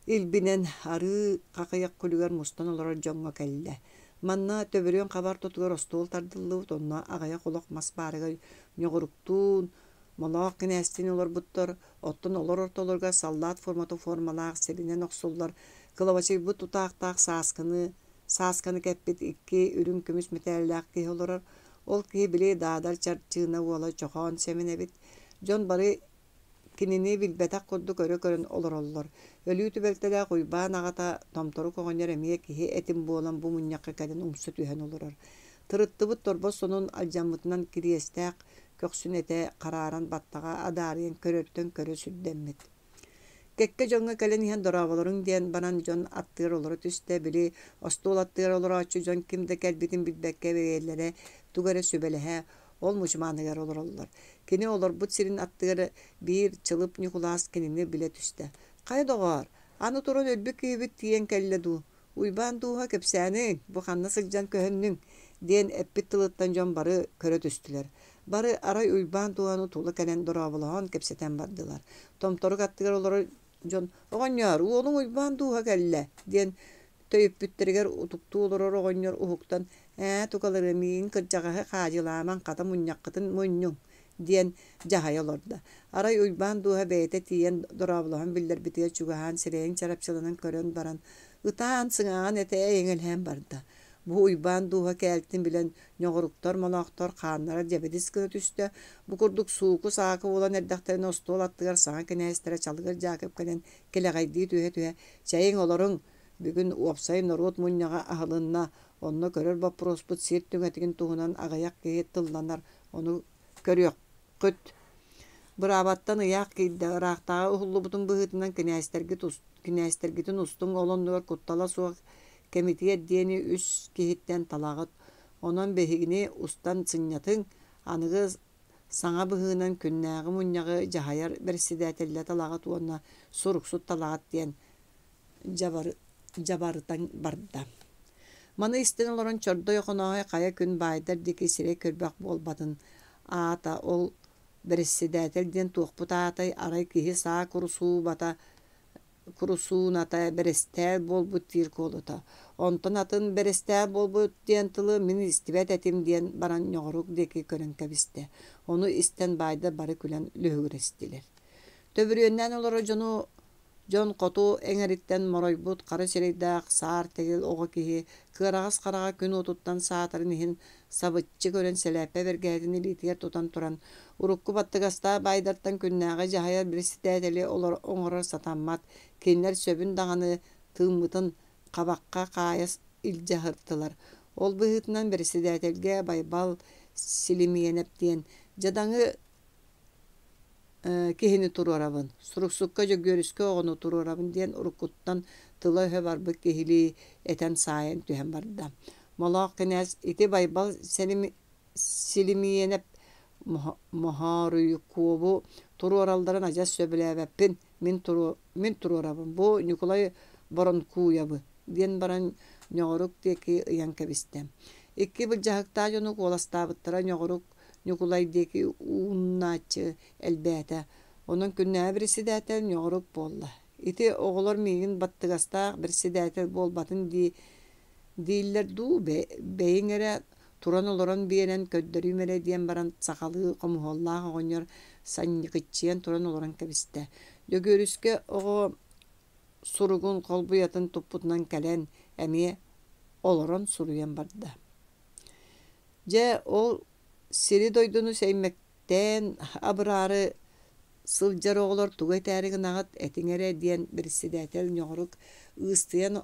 Илбинэн арыы хахыйах күлүгэр мустан олорор дьоҥҥо кэллэ. Манна төбөрүөн хабар тутугар остуол тардыллыбыт, онно аҕыйах олох мас баарыгар ньоҕуруктуун, Молоох кинээстиин олорбуттар, оттон олор ортолоругар саллаат формата формалаах сиринэн охсуллар кылабачыйбыт тутаахтаах сааскыны саасканы кэппит икки үрүҥ көмүс мэтээллээх киһи олорор. Ол киһи били Даадар Чарчыына уола Чохоон Сэмэн эбит. Дьон бары. Кинини билбэтэх курдук өрө көрөн олороллор. Өлүү түбэлтэлээх Уйбаан аҕата Томторук оҕонньор эмиэ киһи этин буолан бу мунньахха кэлэн умса түһэн олорор. Тырыттыбыт торбос сонун алдьаммытынан кириэстээх көхсүн этэ харааран баттаҕа адаарыйан көрөртөн көрө сүрдэммит. Кэккэ дьоҥҥо кэлэн иһэн дорооболоруҥ диэн баран дьон аттыгар олоро түстэ, били остуол аттыгар олорооччу дьон ким да кэлбитин билбэккэ бэйэлэрэ тугу эрэ сүбэлэһэ ол мучумааныгар олороллор. Кини олорбут сирин аттыгар биир Чылып Ньукулаас кинини билэ түстэ: «Хайа доҕоор, аны туран өлбүт киһибит тиийэн кэллэ дуу? Уйбаан дууһа кэпсээниҥ, бу ханна сылдьан көһүннүҥ?» диэн эппит тылыттан дьон бары көрө түстүлэр. Бары арай Уйбаан дууһаны тула кэлэн дорооболоһон кэпсэтэн бардылар. Томторук аттыгар олорор дьон «Оҕонньоор, уолуҥ Уйбаан дууһа кэллэ» диэн төйүппүттэригэр утуктуу олорор оҕонньор уһуктан «Ээ, тукалары миигин кырдьаҕаһы хаадьылаамаҥ, хата мунньаххытын мунньуҥ» диэн дьаһайа олордо. Арай Уйбаан дууһа бэйэтэ тиийэн дорооболоһон биллэрбитигэр чугаһаан сирэйин чарапчыланан көрөн баран, ытаан сыҥааҕын этэ эйэҥэлэһэн барда. Бу Уйбаан дууһа кээлтин билэн ньоҕоруктар, молоохтор хааннара дьэбидис гына түстэ. Бу курдук сууку-саакы буолан эрдэхтэринэ остуол аттыгар саҥа кинээстэрэ Чалыгыр Дьаакып кэлэн кэлэҕэйдии түһэ-түһэ «Чэйиҥ, олоруҥ, бүгүн уопсай норуот мунньаҕа аһылынна, онно көрөр боппуруоспут сир түҥэтигин туһунан аҕыйах киһи тылланар, ону көрүөххүт. Быраабаттан ыйаах киирдэ, ыраахтааҕы уһуллубутун быһыытынан кинээстэргит кинээстэргитин устуҥ, ол оннугар куттала суох кэмитиэт диэни үс киһиттэн талаҕыт. Онон биһигини устан сынньатыҥ, аныгы саҥа быһыынан күннээҕи мунньаҕы дьаһайар бэрэссэдээтэллэ талаҕыт уонна суруксут талаҕыт диэн дьабарытан барда. Маны истэн олорон Чордой Охонооһой хайа күн баайдар диэки сирэй көрбөх буолбатын аата ол бэрэссэдээтэл диэн туохпут аатай арай киһи саа курусуубата курусууната бэрэстээл буолбут диир куолута. Онтон атын бэрэстээл буолбут диэн тылы мин истибэт этим диэн баран ньоҕорук диэки көрөн кэбистэ. Ону истэн баайдар бары күлэн лүһүгүрэстилэр. Төбүрүөннээн олорор дьону Дьон хоту эҥэриттэн моройбут хара сирэйдээх саар тэгил оҕо киһи кыараҕас хараҕа күн уотуттан саатарын иһин сабыччы көрөн сэлээппэ бэргэһэтин илиитигэр тутан туран, урукку баттыгастаах баайдартан күннээҕи дьаһайар председатели оҥорор сатаммат, кинилэр сөбүн даҕаны тыыммытын хабахха хаайа илдьэ сырыттылар. Ол быһыытынан бэрэссэдээтэлгэ Байбал Силимиэнэп диэн дьадаҥы киһини туруорабын, суруксукка Дьөгүөрүскэ оҕону туруорабын диэн уруккуттан тыла-өһө барбыт киһилии этэн саайан түһэн барда. Молоох кинээс ити Байбал Силимиэнэп Моһоруйкуобу туруоралларын адьас сөбүлээбэппин, мин туруорабын, бу Ньукулай Боронкуйабы диэн баран Ньоҕорук диэки ыйан кэбистэ. Икки былдьаһыктаах дьону куоластаабыттара Ньоҕорук Ньукулай диэки ууннааччы элбээтэ. Онон күннээҕи бирисидээтэл ньоҕорук буолла. Ити оҕолор миигин баттыгастаах бирисидээтэл буолбатын дии дииллэр дуу, бэйиҥ эрэ туран-олорон биэрэн көрдөрүүм эрэ диэн баран сахалыы хомуһуоллаах оҕонньор санньыкыччыйан туран олорон кэбистэ. Дьөгүөрүскэ оҕо суругун холбуйатын туппутунан кэлэн эмиэ олорон суруйан барда. Дьэ, ол сири-дойдуну сэймэктээн абыраары сылдьар оҕолор тугу этээри гынаҕыт, этиҥ эрэ диэн председатель ньоҕорук ыыстыйан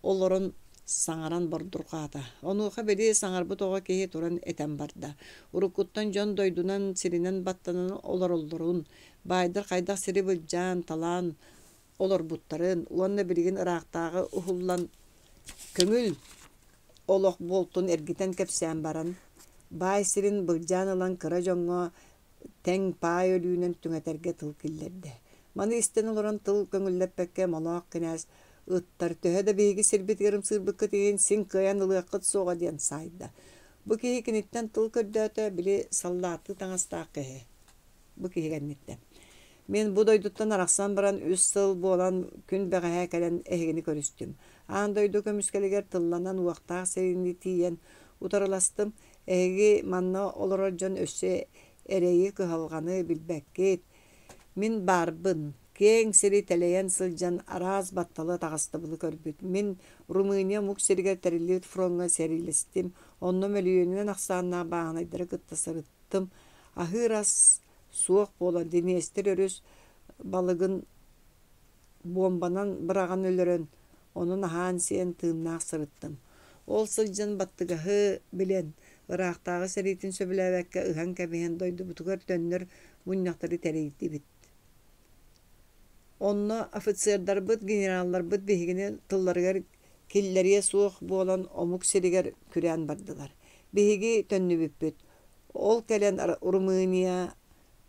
олорон саҥаран бордурҕаата. Онуоха били саҥарбыт оҕо киһи туран этэн барда: Уруккуттан дьон дойдунан, сиринэн баттанан олороллорун, баайдар хайдах сири былдьаан, талаан олорбуттарын уонна билигин ыраахтааҕы уһуллан көҥүл олох буолтун эргитэн кэпсээн баран, баай сирин былдьаан ылан кыра дьоҥҥо тэҥ паай өлүүнэн түҥэтэргэ тыл киллэрдэ. Маны истэн олорон тыл көҥүллэппэккэ Молоох кинээс ыттар төһө да биһиги сирбитигэр ымсыырбыккыт иһин син кыайан ылыаххыт суоҕа диэн саайда. Бу киһи киниттэн тыл көрдөөтө, били саллааттыы таҥастаах киһи. Бу киһи кэнниттэн. Мин бу дойдуттан арахсан баран үс сыл буолан күн бэҕэһээ кэлэн эһигини көрүстүм. Аан дойду көмүскэлигэр тылланан уохтаах сэриини тиийэн утарыластым. Эһиги манна олорор дьон өссө эрэйи, кыһалҕаны билбэккит. Мин баарбын. Киэҥ сири тэлэйэн сылдьан араас батталы таҕыстыбылы көрбүт. Мин Румыния омук сиригэр тэриллибит фроҥҥа сэриилэстим. Онно мөлүйүөнүнэн ахсааннаах бааһынайдары кытта сырыттым. Аһыыр ас суох буолан Днестр өрүс балыгын буомбанан быраҕан өлөрөн, онон аһаан-сиэн тыыннаах сырыттым. Ол сылдьан баттыгаһы билэн, ыраахтааҕы сэриитин сөбүлээбэккэ ыһан кэбиһэн дойдубутугар төннөр мунньахтары тэрийдибит. Онно офицердарбыт, генералларбыт биһигини тылларыгар киллэриэ суох буолан омук сиригэр күрээн бардылар. Биһиги төннүбүппүт. Ол кэлэн Румыния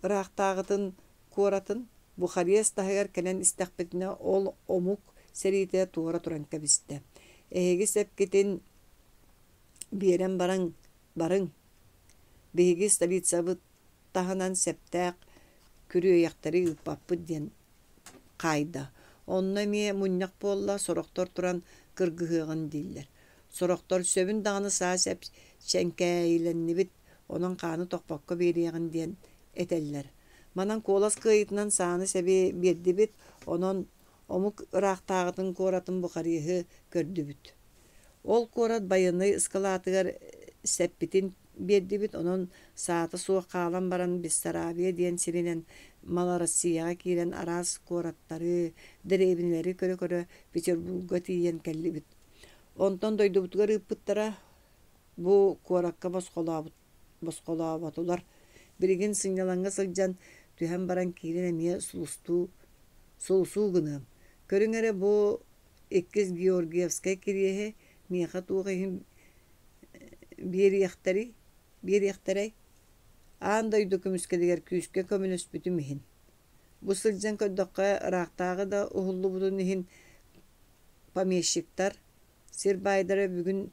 ыраахтааҕытын куоратын Бухарест таһыгар кэлэн истэхпитинэ ол омук сэриитэ туора туран кэбистэ. Эһиги сэпкитин биэрэн баран барыҥ. Биһиги столицабыт таһынан сэптээх күрүөйэхтэри ыыппаппыт диэн хаайда. Онно эмиэ мунньах буолла, сорохтор туран кыргыһыаҕын дииллэр. Сорохтор сөбүн даҕаны саа сэп чэҥкээйилэннибит, онон хааны тохпокко биэриэҕин диэн этэллэр. Манан куолас кыайыытынан сааны-сэби биэрдибит, онон омук ыраахтааҕытын куоратын Бухареһы көрдүбүт. Ол куорат байыаннай ыскылаатыгар сэппитин биэрдибит, онон саата суох хаалан баран Бессарабия диэн сиринэн Малороссияҕа киирэн араас куораттары, дэриэбинэлэри көрө-көрө Петербурга тиийэн кэллибит. Онтон дойдубутугар ыыппыттара, бу куоракка босхолооботулар. Билигин сынньалаҥҥа сылдьан, түһэн баран киирэн эмиэ сулустуу сулусуу гыныам. Көрүҥ эрэ бу иккис Георгиевскай кириэһи миэхэ туох иһин биэриэхтэрий биэриэхтэрэй? Аан дойду көмүскэлигэр күүскэ көмөлөспүтүм иһин. Бу сылдьан көрдөххө, ыраахтааҕы да уһуллубутун иһин помещиктар, сир баайдара бүгүн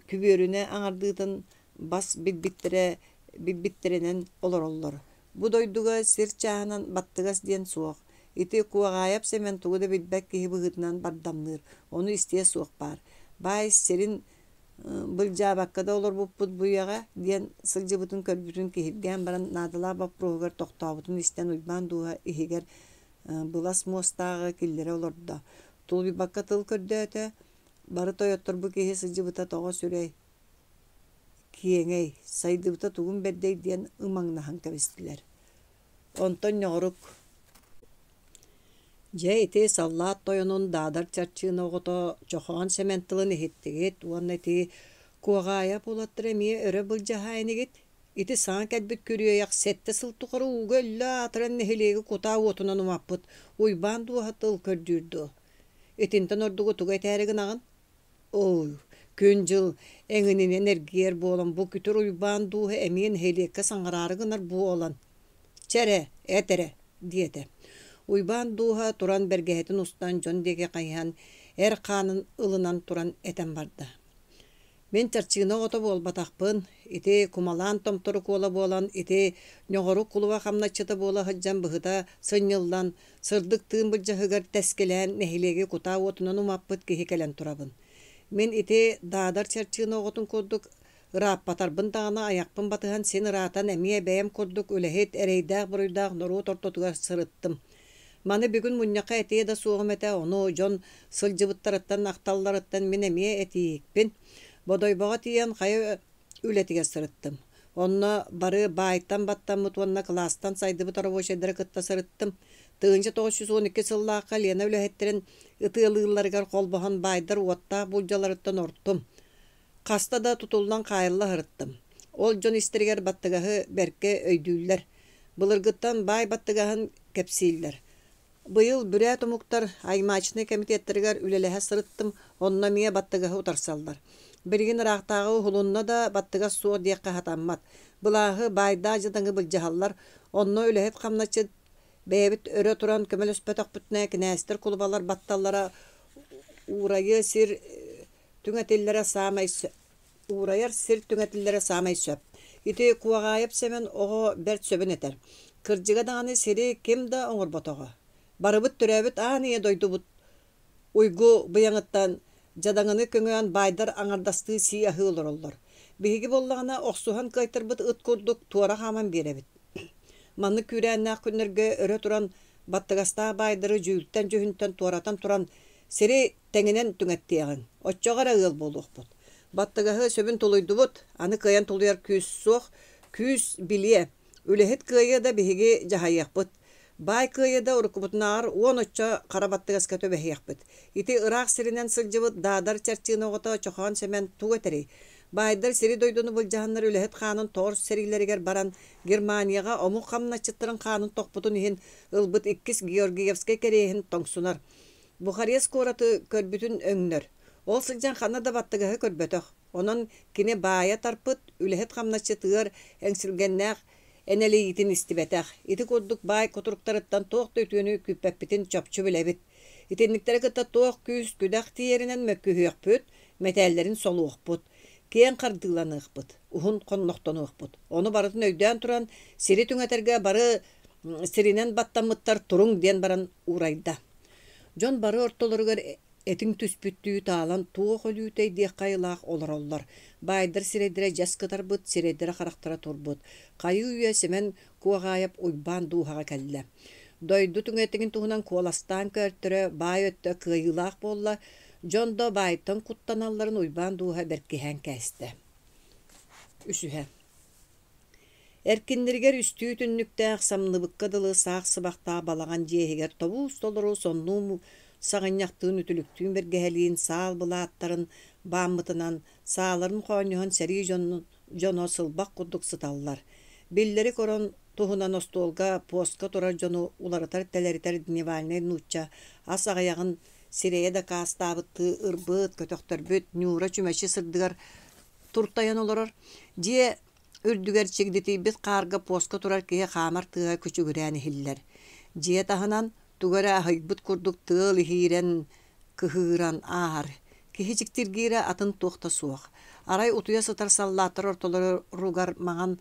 күбүөрүнэ аҥардыытын бас билбиттэрэ билбиттэринэн олороллор. Бу дойдуга сир чааһынан баттыгас диэн суох. Ити Куоҕаайап Сэмэн тугу да билбэт киһи быһыытынан бардамныыр, ону истиэ суох баар. Баай сирин былдьаабакка да олорбуппут бу үйэҕэ диэн сылдьыбытын көрбүтүн киһиргээн баран наадалаах боппуруоһугар тохтообутун истэн Уйбаан дууһа иһигэр былас муостааҕы киллэрэ олордо. Тулуйбакка тыл көрдөөтө, бары тойоттор бу киһи сылдьыбыта тоҕо сүрэй, киэҥэй, сайдыбыта тугун бэрдэй диэн ымаҥнаһан кэбистилэр. Онтон ньоҕорук Дьэ ити саллаат тойонун Даадар Чарчыына оҕото Чохоон Сэмэн тылын иһиттигит уонна ити Куоҕаайап уолаттара эмиэ өрө былдьаһаа инигит? Ити саҥа кэлбит күрүөйэх сэттэ сыл тухары ууга өллө аатыран нэһилиэги кутаа уотунан умаппыт Уйбаан дууһа тыл көрдүүр дуо? Итинтэн ордугу тугу этээри гынаҕын? Ой, күн-дьыл эҥининэн эргийэр буолан бу күтүр Уйбаан дууһа эмиэ нэһилиэккэ саҥараары гынар буолан, «Чэ эрэ, эт эрэ» диэтэ. Уйбаан дууһа туран бэргэһэтин устан дьон диэки хайыһан эр хаанын ылынан туран этэн барда. Мин чарчыына оҕото буолбатахпын, ити кумалаан томторук уола буолан, ити ньоҕорук кулуба хамначчыта буола сылдьан быһыта сынньыллан, сырдык тыын былдьаһыгар тэскилээн нэһилиэги кутаа уотунан умаппыт киһи кэлэн турабын. Мин ити Даадар чарчыына оҕотун курдук ырааппатарбын даҕаны айахпын батыһан син ыраатан эмиэ бэйэм курдук үлэһит, эрэйдээх-буруйдаах норуот ортотугар сырыттым. Маны бүгүн мунньахха этиэ да суоҕум этэ, ону дьон сылдьыбыттарыттан, ахталларыттан мин эмиэ этиикпин. Бодойбоҕо тиийэн хайа үлэтигэр сырыттым. Онно бары баайтан баттаммыт уонна кылаастан сайдыбыт рабочайдары кытта сырыттым. 1912 сыллаахха Лена үлэһиттэрин ытыалыылларыгар холбоһон баайдар уоттаах булдьаларыттан ортум. Хаста да тутуллан хаайылла сырыттым. Ол дьон истэригэр баттыгаһы бэркэ өйдүүллэр. Былыргыттан баай баттыгаһын кэпсииллэр. Быйыл бүрээт омуктар аймачнай кэмитиэттэригэр үлэлэһэ сырыттым, онно эмиэ баттыгаһы утарсаллар. Билигин ыраахтааҕы уһулунна да баттыгас суох диэххэ сатаммат. Былааһы баайдаах дьадаҥы былдьаһаллар, онно үлэһит-хамначчыт бэйэбит өрө туран көмөлөспөтөхпүтүнэ кинээстэр кулубалар батталлара уурайыа сир түҥэтиллэрэ саамай уурайар сир түҥэтиллэрэ саамай сөп. Ити Куоҕаайап Сэмэн оҕо бэрт сөбүн этэр. Кырдьыга даҕаны сири ким да оҥорботоҕо. Барыбыт төрөөбүт аан ийэ дойдубут уйгу быйаҥыттан дьадаҥыны көҥөөн баайдар аҥардастыы сии-аһыы олороллор. Биһиги буоллаҕына охсуһан кыайтарбыт ыт курдук туора хааман биэрэбит. Маннык күүрээннээх күннэргэ өрө туран баттыгастаах баайдары дьүүлтэн-дьүһүнтэн туоратан туран сири тэҥинэн түҥэттиэҕиҥ, оччоҕо эрэ ыал буолуохпут. Баттыгаһы сөбүн тулуйдубут, аны кыайан тулуйар күүс суох, күүс билиэ, үлэһит кыайыа да биһиги дьаһайыахпыт. Баай кыайыыда уруккубутунааҕар уон оччо хара баттыгаска түбэһиэхпит. Ити ыраах сиринэн сылдьыбыт Даадар Чарчыына оҕото Чохоон Сэмэн тугу этэрий? Баайдар сири-дойдуну былдьаһаннар үлэһит хаанын тоҕор сэриилэригэр баран, Германияҕа омук хамначчыттарын хаанын тохпутун иһин ылбыт иккис Георгиевскай кэриэһин тоҥсунар. Бухарест куораты көрбүтүн өҥнөр. Ол сылдьан ханна да баттыгаһы көрбөтөх. Онон кини баайа тарпыт, үлэһит хамначчыт ыар эҥсилгэннээх энэлийиитин истибэтэх. Ити курдук баай кутуруктарыттан туох да үтүөнү күүппэппитин чопчу билэбит. Итинниктэри кытта туох күүс-күдэх тиийэринэн мөккүһүөхпүт, мэтээллэрин солуохпут, киэҥ хардыыланыахпыт, уһун хоннохтонуохпут. Ону барытын өйдөөн туран, сири түҥэтэргэ бары сиринэн баттаммыттар туруҥ диэн баран уурайда. Дьон бары ортолоругар Этиҥ түспүттүү таалан туох өлүүтэй диэххэ айылаах олороллор. Баайдар сирэйдэрэ дьэс кытарбыт, сирэйдэрэ-харахтара турбут. Хайыы-үйэ Сэмэн Куоҕаайап Уйбаан дууһаҕа кэллэ. Дойду түҥэтигин туһунан куоластаан көөртөрө, баай өттө кыайыылаах буолла, дьон да баайтан куттаналларын Уйбаан дууһа бэркиһээн кээстэ. Үсүһэ. Эркиннэригэр үстүү түннүктээх, самныбыкка дылы саах сыбахтаах балаҕан дьиэ иһигэр тобуус-толору соннуу саҕынньахтыын үтүлүктүүн бэргэһэлиин саал былааттарын бааммытынан, сааларын хоонньоһон сэрии дьоно сылбах курдук сыталлар. Биллэри көрөн туһунан остуолга постка турар дьону уларытар-тэлэритэр дневальнай нуучча ас аҕыйаҕын сирэйэ дакаастаабыттыы ырбыт, көтөхтөрбүт Ньуура чүмэчи сырдыгар туртайан олорор. Дьиэ үрдүгэр чигдитийбит хаарга пуоска турар киһи хаамар тыаһа күчүгүрээн иһиллэр. Дьиэ таһынан тугу эрэ аһыйбыт курдук тыал иһиирэн, кыһыыран ааһар. Киһи дьиктиргиирэ атын туох да суох. Арай утуйа сытар саллааттар ортолоругар маҥан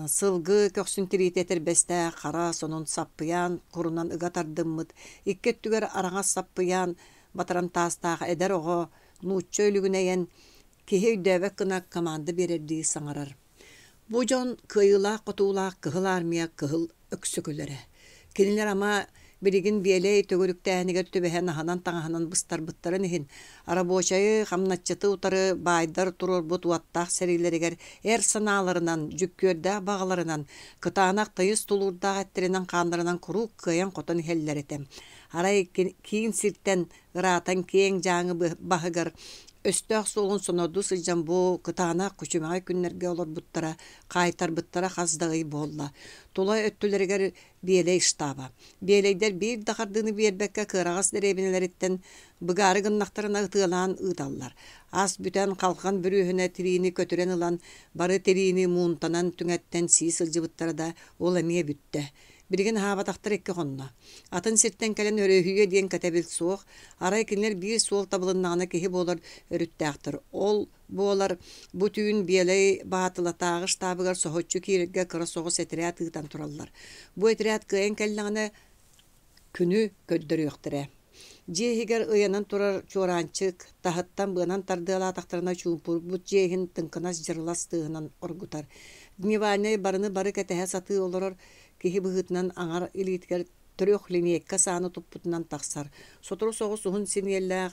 сылгы көхсүн тириитэ этэрбэстээх хара сонун саппыйаан курунан ыга тардыммыт, икки өттүгэр араҥас саппыйаан батарантаастаах эдэр оҕо нуучча өлүгүнэйэн киһи өйдөөбөт гына команда биэрэрдии саҥарар. Бу дьон кыайыылаах-хотуулаах Кыһыл Армия кыһыл өксөкүлэрэ. Кинилэр ама билигин биэлэй төгүрүктээһинигэр түбэһэн аһынан-таҥаһынан быстарбыттарын иһин, рабочайы, хамначчыты утары баайдар туруорбут уоттаах сэриилэригэр эр санааларынан, дьүккүөрдээх баҕаларынан, кытаанах тыйыс тулуурдаах эттэринэн-хааннарынан куруук кыайан-хотон иһэллэр этэ. Арай киин сиртэн ыраатан киэҥ Дьааҥы баһыгар өстөөх суолун сонордуу сылдьан бу кытаанах күчүмэҕэй күннэргэ олорбуттара, хаайтарбыттара хас да ый буолла. Тула өттүлэригэр Биэлэй штаба. Биэлэйдэр биир да хардыыны биэрбэккэ кыараҕас дэриэбинэлэриттэн быгаары гыннахтарына ытыалаан ыыталлар. Ас бүтэн халҕан бүрүөһүнэ тириини көтүрэн ылан бары тириини муунтанан түҥэттэн сии сылдьыбыттара да ол эмиэ бүттэ. Билигин аһаабатахтар икки хонно. Атын сиртэн кэлэн өрүһүйүө диэн кэтэбил суох. Арай кинилэр биир суол табылыннаҕына киһи буолар өрүттээхтэр. Ол буолар бу түүн Биэлэй Баатылатааҕы штабыгар соһуччу киирэргэ кыра соҕус этэрээт ыытан тураллар. Бу этэрээт кыайан кэллэҕинэ күнү көрдөрүөхтэрэ. Дьиэ иһигэр ыйанан турар чуораанчык таһыттан быанан тардыалаатахтарына чуумпурбут дьиэ иһин тыҥкынас дьырылас тыаһынан оргутар. Дневальнай барыны бары кэтэһэ сатыы олорор киһи быһыытынан аҥар илиитигэр трехлинейка сааны туппутунан тахсар. Сотору соҕус уһун синиэллээх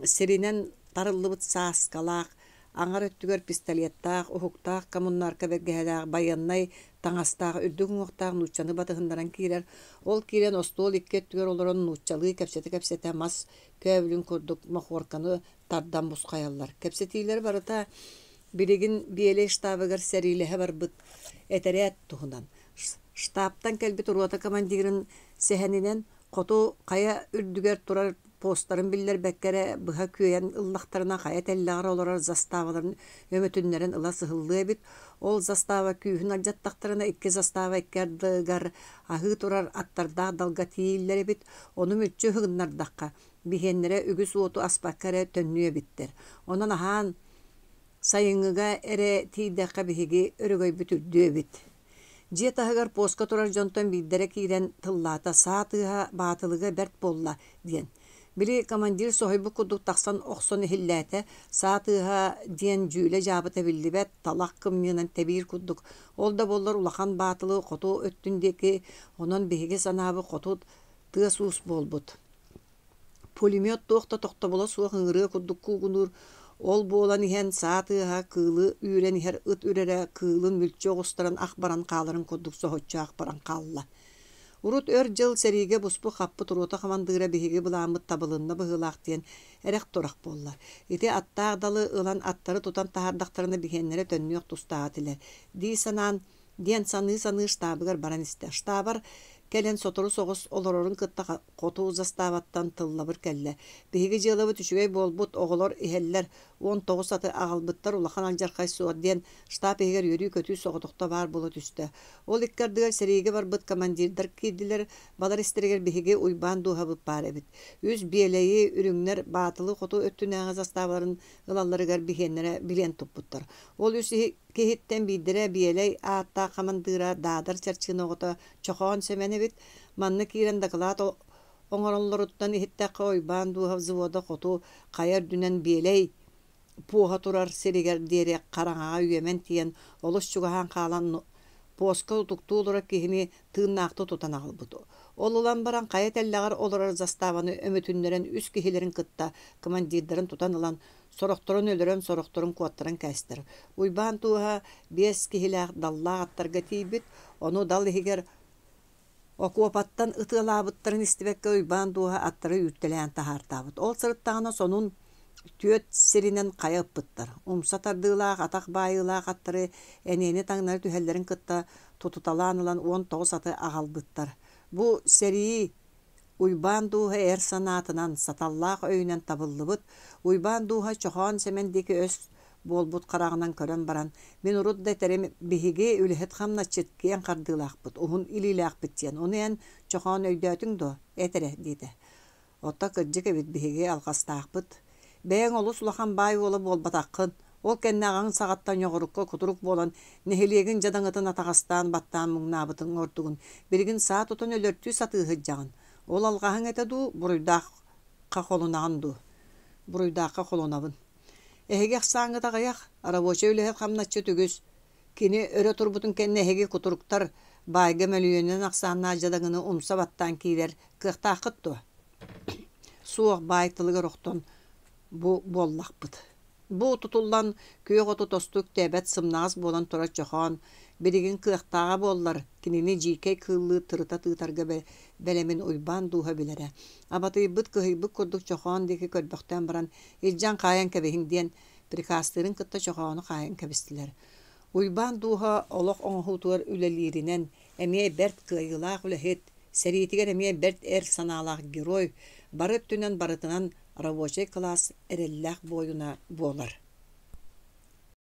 сиринэн тарыллыбыт сааскалаах, аҥар өттүгэр пистолеттаах, уһуктаах коммунарка бэргэһэлээх байыаннай таҥастаах үрдүк уҥуохтаах нууччаны батыһыннаран киирэр. Ол киирэн остуол икки өттүгэр олорон нууччалыы кэпсэтэ-кэпсэтэ мас көөбүлүн курдук мохуорканы тардан бусхайаллар. Кэпсэтиилэр барыта билигин Биэлэй штабыгар сэриилэһэ барбыт этэрээт туһунан. Штабтан кэлбит рота командирын сэһэнинэн хоту хайа үрдүгэр турар постарын биллэрбэккэ эрэ быһа күөйэн ыллахтарына хайа тэллэҕэр олорор заставаларын өҥөтүннэрэн ыла сыһыллыа эбит. Ол застава күүһүн алдьаттахтарына икки застава икки ардыгар аһыы турар аттардаах далга тиийиллэр эбит. Ону мүччү ыһыгыннардахха, биһиэннэрэ үгүс уоту аспакка эрэ төннүө эбиттэр. Онон аһаан сайыҥҥыга эрэ тиийдэххэ биһиги өрөгөйбүт үрдүө эбит. Дьиэ таһыгар поска турар дьонтон биирдэрэ киирэн тыллаата «Саа тыаһа баатылыга бэрт буолла» диэн. Били командир соһуйбут курдук тахсан охсон иһиллээтэ, саа тыаһа диэн дьүүлэ-дьаабыта биллибэт, талах кымньыынан тэбиир курдук. Ол да буоллар улахан баатылы хоту өттүн диэки, онон биһиги санаабыт хоту тыас-уус буолбут. Пулемет туох да тохтобула суох ыҥырыа курдук куугунуур, ол буолан иһэн саа тыаһа кыылы үүрэн иһэр ыт үрэрэ кыылын мүлчү оҕустаран ах баран хааларын курдук соһуччу ах баран хаалла. Урут өр дьыл сэриигэ буспут-хаппыт рота хамандыыра биһиги былааммыт табылынна быһыылаах диэн эрэх-турах буолла. Ити аттаах далы ылан аттары тутан таһаардахтарына биһиэннэрэ төннүөх тустаах этилэр дии санаан диэн саныы-саныы штабыгар баран истэ. Штабар кэлэн сотору соҕус олорорун кытта хоту заставаттан тыллабыр кэллэ. Биһиги дьыалабыт үчүгэй буолбут, оҕолор иһэллэр, 19 аты аҕалбыттар улахан алдьархай суох диэн штаб иһигэр үөрүү-көтүү соҕотохто баар буола түстэ. Ол икки ардыгар сэриигэ барбыт командирдар киирдилэр, балар истэригэр биһиги Уйбаан дууһабыт баар эбит. Үс биэлэйи, үрүҥнэр Баатылы хоту өттүнээҕи заставаларын ылалларыгар биһиэннэрэ билиэн туппуттар. Ол үс киһиттэн биирдэрэ Биэлэй ааттаах хамандыыра Даадар Чарчыына оҕото Чохоон Сэмэн эбит. Манна киирэн дакылаат оҥороллоруттан иһиттэххэ, Уйбаан дууһа взвода хоту хайа үрдүнэн Биэлэй пуоһа турар сиригэр диэри хараҥаҕа үөмэн тиийэн олус чугаһаан хаалан пуоска утуктуу олорор киһини тыыннаахтыы тутан аҕалбыт. Ол ылан баран хайа тэллэҕэр олорор заставаны өмүтүннэрэн үс киһилэрин кытта командирдарын тутан ылан сорохторун өлөрөн, сорохторун куоттаран кээстэр. Уйбаан Тууһа биэс киһилээх даллаах аттарга тиийбит, ону дал иһигэр окуопаттан ытыалаабыттарын истибэккэ Уйбаан Дууһа аттары үүртэлээн таһаартаабыт. Ол сырыттаҕына сонун түөрт сиринэн хайа ыппыттар. Умса тардыылаах, атах баайыылаах аттары эниэни таҥнары түһэллэрин кытта тутуталаан ылан 19 аты аҕалбыттар. Бу сэрии Уйбаан Дууһа эр санаатынан, саталлаах өйүнэн табыллыбыт, Уйбаан Дууһа Чохоон Сэмэн диэки өс буолбут хараҕынан көрөн баран, «Мин урут да этэрим, биһиги үлэһит-хамначчыт киэҥ хардыылаахпыт, уһун илиилээхпит диэн, ону эн, Чохоон, өйдөөтүҥ дуо? Эт эрэ» диэтэ. Оттон кырдьык эбит, биһиги алҕастаахпыт. Бэйэҥ олус улахан баай уола буолбатаххын. Ол кэннэ аҕаҥ саҕаттан ньоҕорукка кутурук буолан, нэһилиэгин дьадаҥытын атаҕастаан баттаан муҥнаабытыҥ ордугун билигин саа тутан өлөртүү сатыы сылдьаҕын. Ол алҕаһыҥ этэ дуу, буруйдаахха холунаҕын дуу? Буруйдаахха холунабын. Эһиги ахсааҥҥыт аҕыйах, рабочай үлэһит хамначчыт үгүс. Кини өрө турбутун кэннэ эһиги кутуруктар баайга мөлүйүөнүнэн ахсааннаах дьадаҥыны умса баттаан киирэр кыахтааххыт дуо? Суох баай тылыгар охтон бу буоллахпыт. Бу тутуллан күөх оту тосту үктээбэт сымнаҕас буолан турар чохоон билигин кыахтааҕа буоллар, кинини дьиикэй кыыллыы тырыта тыытарга бэлэмин Уйбаан дууһа билэрэ. Абатыйбыт, кыһыйбыт курдук чохоон диэки көрбөхтөөн баран, илдьэн хаайан кэбиһиҥ диэн приказтыырын кытта чохоону хаайан кэбистилэр. Уйбаан дууһа олох оҥоһуутугар үлэлииринэн эмиэ бэрт кыайыылаах үлэһит, сэриитигэр эмиэ бэрт эр санаалаах герой, бары өттүнэн барытынан рабочай кылаас эрэллээх буойуна буолар.